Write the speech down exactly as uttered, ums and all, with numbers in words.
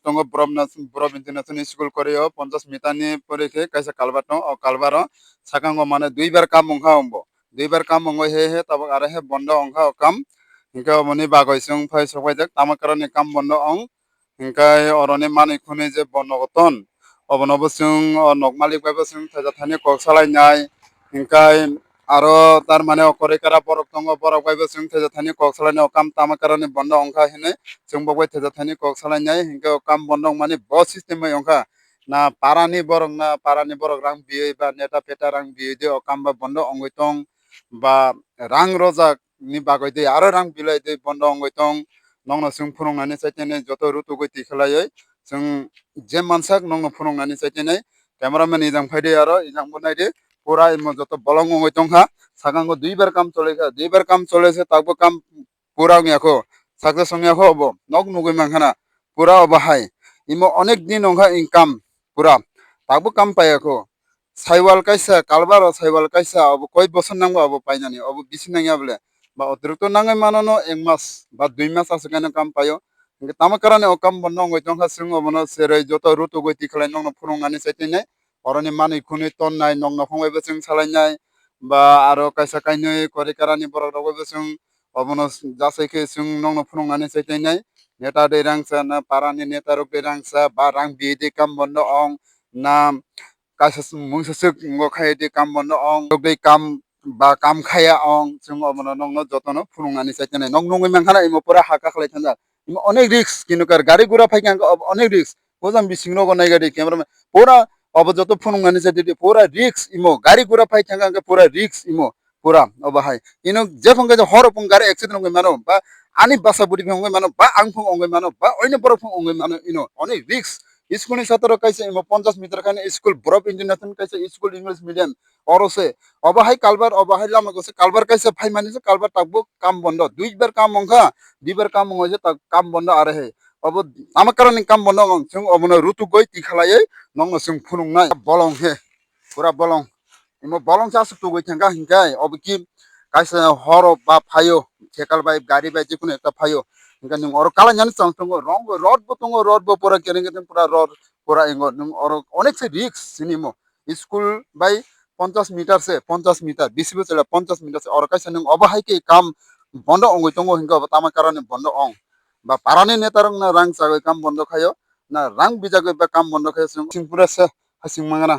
Tongo Borop Nas-, Borop International School korio ponchash meter ni pore khe kaisa culvert tongo, o culvert o sakango mane duibar kam wngkha wngbo. Duibar kam wngwi he he tabuk aro he bondo wngkha o kam. Hinkhe oboni bagwi chwng phai sok paijak, tamo karon ni kam bondo wng. Hinkhe oroni manwi khwnwi je bondo ton, obono bo chwng o nok malik bai bo chwng thaisa thani kok salainai. Hinkhe aro tar mane o kwrwi kwra borok tongo, borok bai bo chwng thaisa thani kok salainai, o kam tamo karon ni bondo wngkha hinwi chwng bo bai thaisa thani kok salainai. Hinkhe o kam bondo wngmani bo system bai wngkha. Na para ni borok, na para ni borok rang biwi ba neta peta rang biwi de o kam ba bondo wngwi tong ba rang rojak ni bagwi de aro rang bilai de bondo wngwi tong. Nokno chwng phunuknani chaitene joto rutugwi tikhlaiwi chwng je mansak nokno phunuknani chaitene cameraman ijang phaide aro ijang bo naide pura imo joto bolong wngwi tongkha. Sakango duibar kam cholaikha, duibar kam cholaise takbo kam pura wngya kho, success wngya kho obo. Nok nugwi mankha na, pura obo hai. Imo onek din wngkha income pura. Takbo kam paiya kho. Saiwal kaisa, kalbaro saiwal kaisa, obo koi bosor nangba obo painani, obo bisi nangya bole. Ba otirokto nangwi mano no ek mas ba dui mas aswk kaino kam paio. Hinkhe tamo karani o kam bondo wngwi tongkha, chwng obono cherwi joto rutugwi tikhlai nokno phunuknani chaitwinai. Oroni manwi khwnwi tonnai, nok nokhong bai bo chwng salainai, ba aro kaisa kainwi kwrwi karani borok rok bai bo chwng obono jasai khe chwng nokno phunuknani chaitwinai. Neta de rangsa na parani neta rok de rangsa ba rang bi de kam bondo ong na kaisa mungsa swk ngo khai de kam bondo ong, rok de kam ba kam khaya ong, chwng obono nokno jotono phunuknani chaitwinai. Nok nungwi mankha na imo pura ha kakhlai thanjak. Imo onek risk, kinukar gari gura phaikha hwnkhe obo onek risk. Hojam bising rogo naiga di camera man. Pura obo joto phunuknani chaitwidi, pura risk imo. Gari gura phai thangkha hwnkhe pura risk imo. Pura obo hai. Ino jephang khe horo phung gari accident wngwi mano, ba ani basa budi phung wngwi mano, ba ang phung wngwi mano, ba oino borok phung wngwi mano, ino onek risk. School ni satro kaisa imo ponchash meter khani school, Borop International kaisa school English medium. Oro se, obo hai kalbar, obo hai lama gose kalbar kaisa phaimani se kalbar takbo kam bondo. Duibar kam wngkha, duibar kam wngwi se tak kam bondo are he. Obo ama karani kam bondo wng, chwng obono rutugwi tikhalaiwi nokno chwng phunuknai. Bolong he, pura bolong. Imo bolong se aswk tugwi thangkha hinkhe obo ki kaisa horo ba phaio, thekal bai, gari bai, jikunu ekta phaio. Hinkhe nwng oro kalainani chang tongo, rong, rod bo tongo, rod bo pura kereng kereng pura rod, pura ingo nwng oro onek se risk sini imo. School bai ponchash meter se, ponchash meter, bisi bo chwla ponchash meter se, oro kaisa nwng obo hai khe kam bondo wngwi tongo hinkhe obo tamo karani bondo ong. Ba parani neta rok na rang chagwi kam bondo khaio, na rang bijagwi ba kam bondo khaio, chwng, chwng pura se hasing mangana.